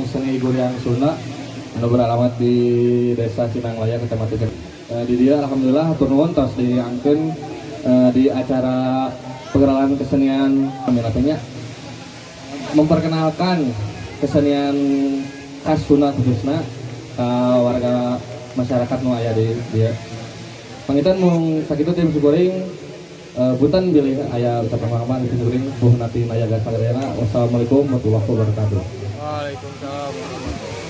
Seni Guriang Sunda anu beralamat di Desa Sindanglaya, Kecamatan Cek. Di dieu alhamdulillah hatur nuhun tos diangkeun di acara perkenalan kesenian minatnya memperkenalkan kesenian khas Sunda khususnya ke warga masyarakat nu aya di dieu. Panginten mung sakitu ti simkuring, punten bilih aya ucapan pangapura ti simkuring buh nati nayaga sadayana. Wassalamualaikum warahmatullahi wabarakatuh. Waalaikumsalam warahmatullahi.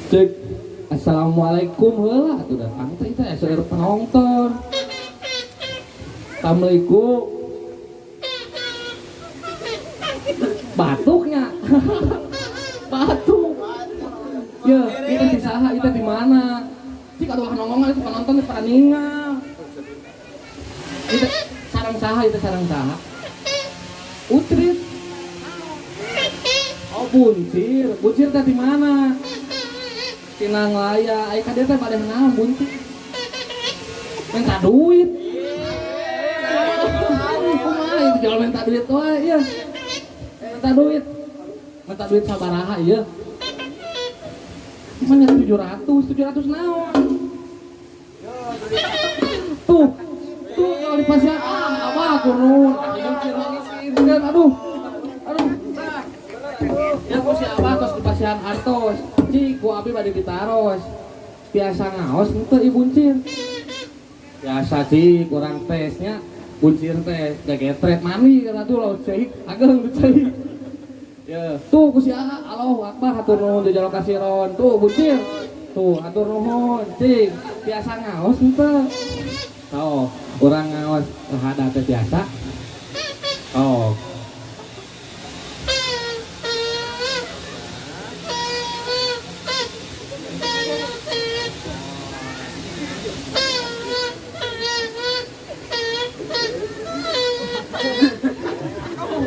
Cek, assalamualaikum heula atuh datang teh teh seueur penonton. Assalamualaikum. Batuknya. Batuk. Ya, kita di saha, kita di mana? Cik aduh nongongan itu penonton pada ningal. Itu sarang saha, itu sarang saha. Utrit. Oh, buncir. Buncir teh di mana? Sinanglaya. Ai ka dieu teh bade naon buncir? Minta duit. Kumaha itu jual minta duit wae ieu. Minta duit. Minta duit sabaraha ieu? Mana 700, 700 naon? Tuh, tuh kalau di pasien ah apa turun, aduh, aduh. Ya ku si abah tos di pasian artos, cik ku abi bade ditaros. Biasa ngaos henteu ieu buncir. Biasa cik kurang tesnya buncir teh jagetret mani kata tuh laut cai ageng tuh cai. Ya, tuh ku si Aa, Allahu Akbar hatur nuhun di jalo kasiron. Tuh buncir. Tuh hatur nuhun cik. Biasa ngaos henteu. Oh, urang ngaos hada teh biasa. Oh.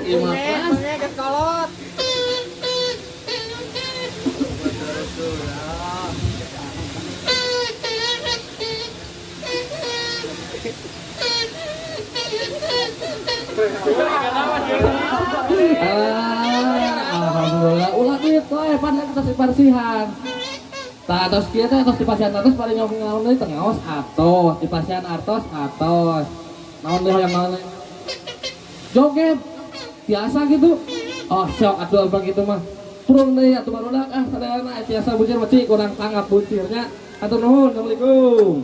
Ieu mah pas. Kolot. Ah, alhamdulillah ulah duit wae pan tos diparsihan. Tah tos kieu teh tos dipasihan atos paling nyong naon deui teh ngaos atos, dipasihan artos atos. Naon deui hayang naon deui? Joget biasa gitu. Oh, sok atuh abang gitu mah. Purung deui atuh barudak ah sadayana biasa buncir mah cik urang tanggap buncirnya. Atur nuhun, assalamualaikum.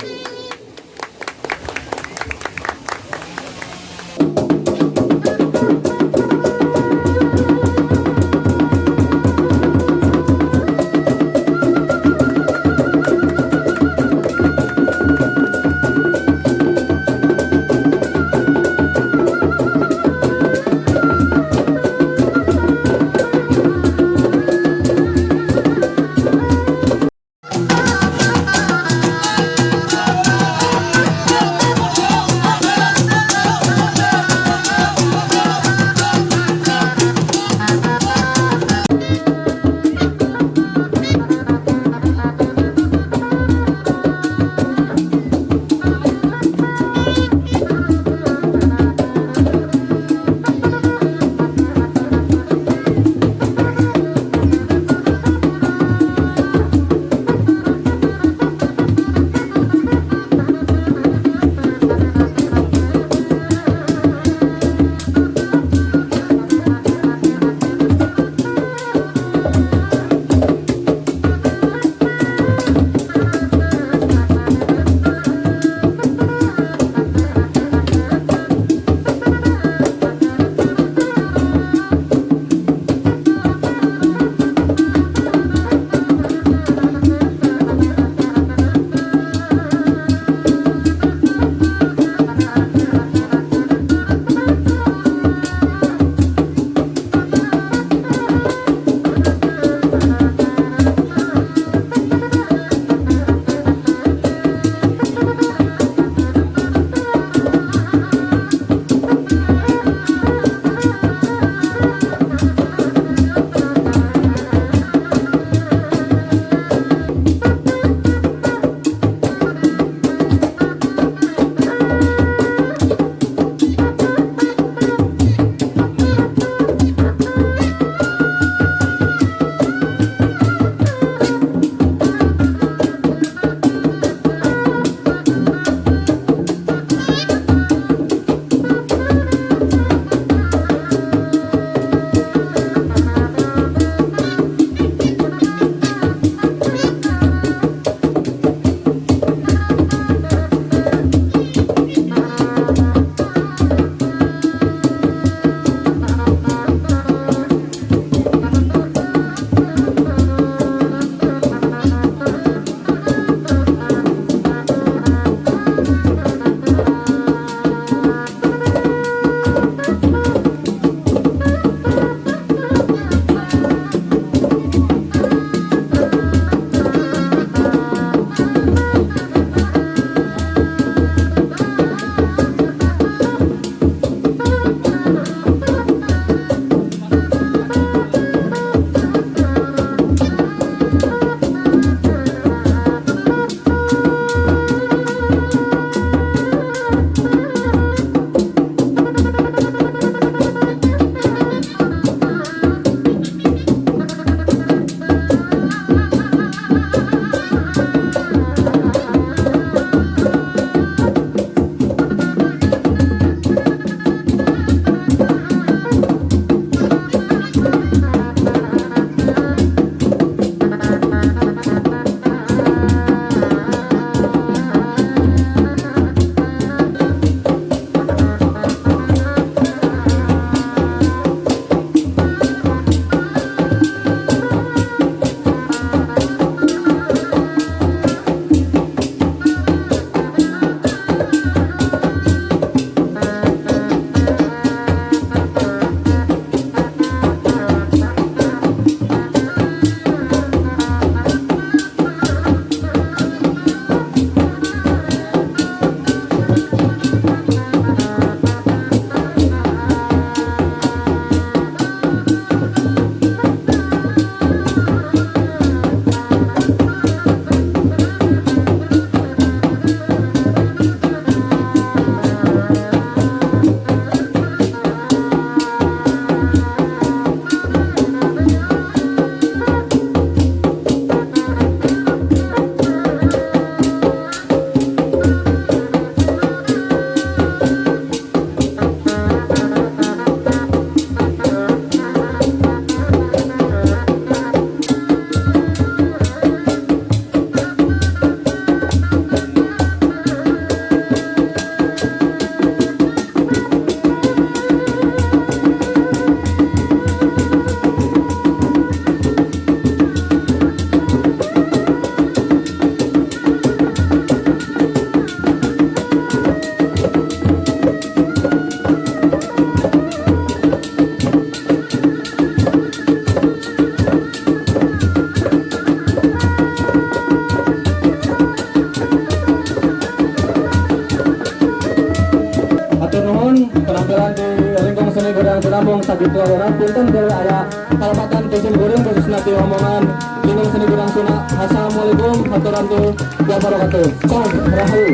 Penampilan di Lingkung Seni Gondang Sunda mung sakitu ayeuna. Punten bilih aya kalepatan ti sim kuring, khususna ti omongan Lingkung Seni Gondang Sunda. Assalamualaikum warahmatullahi wabarakatuh. Salam rahayu.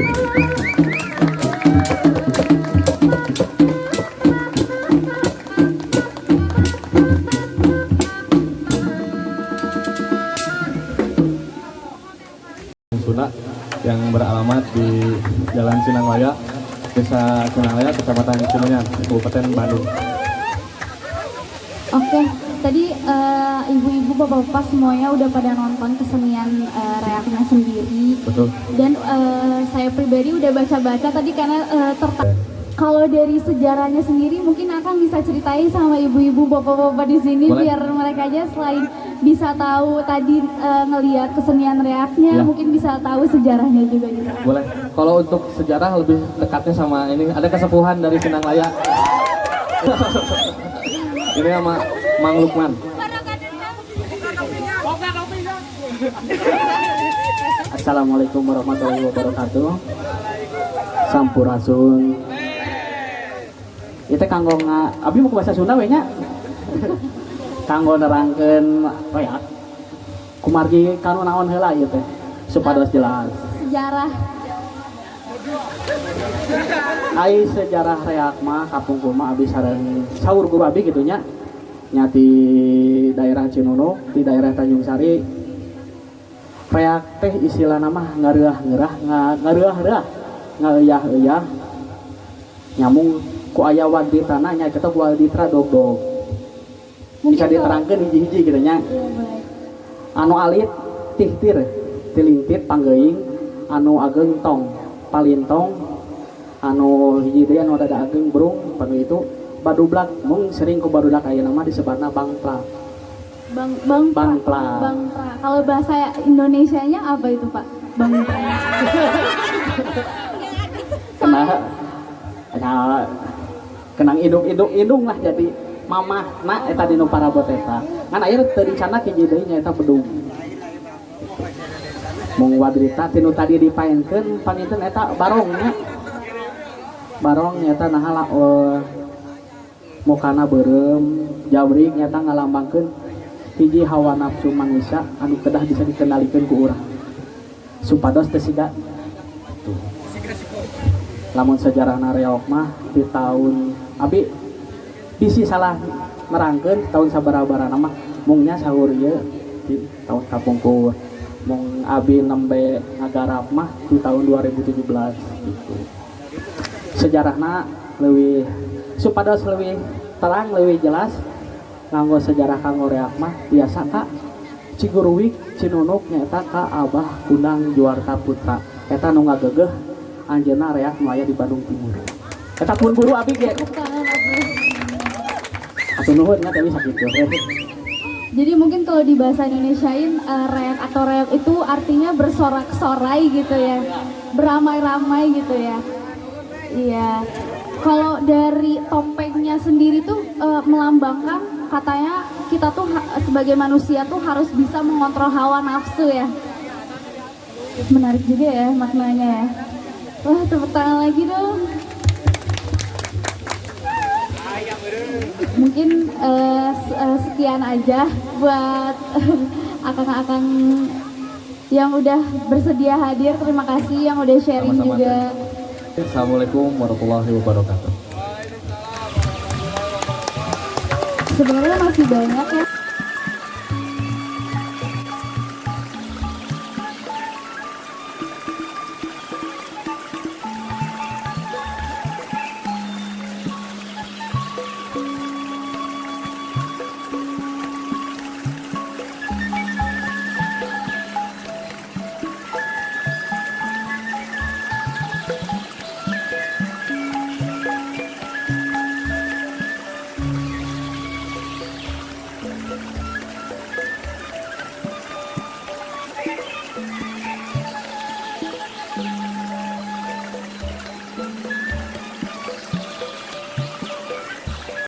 Sunda yang beralamat di Jalan Sinanglaya, Desa Sinanglaya, Kecamatan Cimenyan, Kabupaten Bandung. Oke, tadi ibu-ibu, bapak-bapak semuanya udah pada nonton kesenian reaknya sendiri. Betul. Dan saya pribadi udah baca-baca tadi karena tertarik. Kalau dari sejarahnya sendiri mungkin akan bisa ceritain sama ibu-ibu, bapak-bapak di sini. Boleh. Biar mereka aja selain bisa tahu tadi ngelihat kesenian reaknya, mungkin bisa tahu sejarahnya juga gitu. Boleh. Kalau untuk sejarah lebih dekatnya sama ini, ada kesepuhan dari Sinanglaya. Ini sama Mang Lukman. Assalamualaikum warahmatullahi wabarakatuh. Sampurasun. Itu kanggo nga, abi mau ke bahasa Sunda we nya. Kanggo nerangkeun reak. Kumargi kanu naon heula ieu teh supados jelas. Sejarah. Ai sejarah reak mah kapungkur mah abi sareng saur guru abi gitu nya. Nya di daerah Cinunuk, di daerah Tanjung Sari. Reak teh istilahna mah ngareuah-ngeurah, ngareuah-reuah, ngaeuyah-euyah. Nyamung ku aya waditana nya kita waditra dog-dog. Mungkin Bisa diterangkeun hiji-hiji gitu nya. Iya, boleh. Anu alit tihtir, tilingtit panggeuing, anu ageng tong, palintong, anu hiji deui anu rada ageng brung, panu itu badublak mung sering ku barudak ayeuna mah disebatna bangpla. Bang Bang Bangpla. Bangpla. Kalau bahasa Indonesianya apa itu, Pak? Bangpla. Kena ya, kenang indung-indung indung lah jadi mamah na eta dinu parabot eta. Ngan ayeuna teu dicana hiji deui nyaeta bedug. Mung wadrita tinu tadi dipaenkeun panginten eta barong nya. Barong nyata naha la, mukana beureum jawrig nyata ngalambangkeun hiji hawa nafsu manusia anu kedah bisa dikendalikeun ku urang supados teu siga tuh. Lamun sejarahna reog mah di tahun abi bisi salah nerangkeun tahun sabaraha-baraha mah mungnya sahur ieu di tahun kapungkur mung abi nembe ngagarap mah di tahun 2017 gitu. Sejarahna leuwih supados leuwih terang leuwih jelas nganggo sejarah kanggo reak mah biasa ka Ciguruwik Cinunuk nyaeta ka Abah Kundang Juarta Putra eta nu ngagegeh anjeunna reak nu aya di Bandung Timur eta pun guru abi ge. Tepuk tangan atuh. Atuh nuhun nya teh sakitu. Jadi mungkin kalau di bahasa Indonesiain reak atau reok itu artinya bersorak-sorai gitu ya. Beramai-ramai gitu ya. Iya. Kalau dari topengnya sendiri tuh melambangkan katanya kita tuh sebagai manusia tuh harus bisa mengontrol hawa nafsu ya. Menarik juga ya maknanya ya. Wah, tepuk tangan lagi dong. Mungkin sekian aja buat akang-akang yang udah bersedia hadir. Terima kasih yang udah sharing Sama-sama, juga. Teh. Assalamualaikum warahmatullahi wabarakatuh. Sebenarnya masih banyak ya.